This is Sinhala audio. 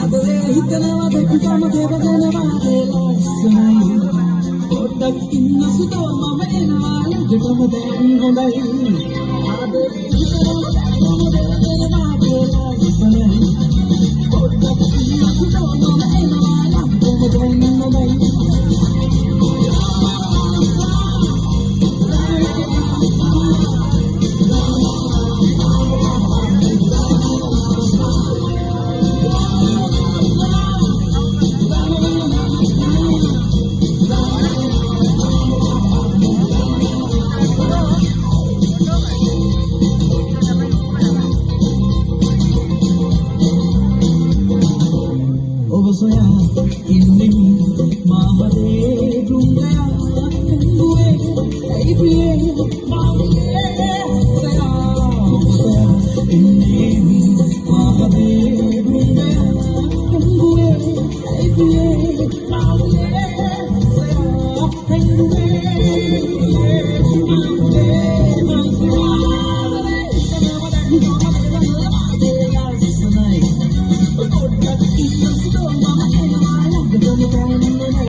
ආදරේ හිතනවා දැක්කම දෙවදන වාගේ ලස්සනයි. පොඩ්ඩක් ඉන්න සුදෝ, මම එනවා ළඟටම, දැන් හොඳයි. ආදරේ හිතනවා දැක්කම දෙවදන වාගේ ලස්සනයි. පොඩ්ඩක් ඉන්න සුදෝ, මම එනවා ළඟටම, දැන් හොඳයි. ඔබ සොයා ඉන්නෙමි මාහදේ බෘංගයා හෙංගුවේ ඇයි ප්‍රියේ මාවිලේ සයා. ඔබ සොයා ඉන්නෙමි මාහදේ බෘංගයා හෙංගුවේ ඇයි ප්‍රියේ මාවිලේ.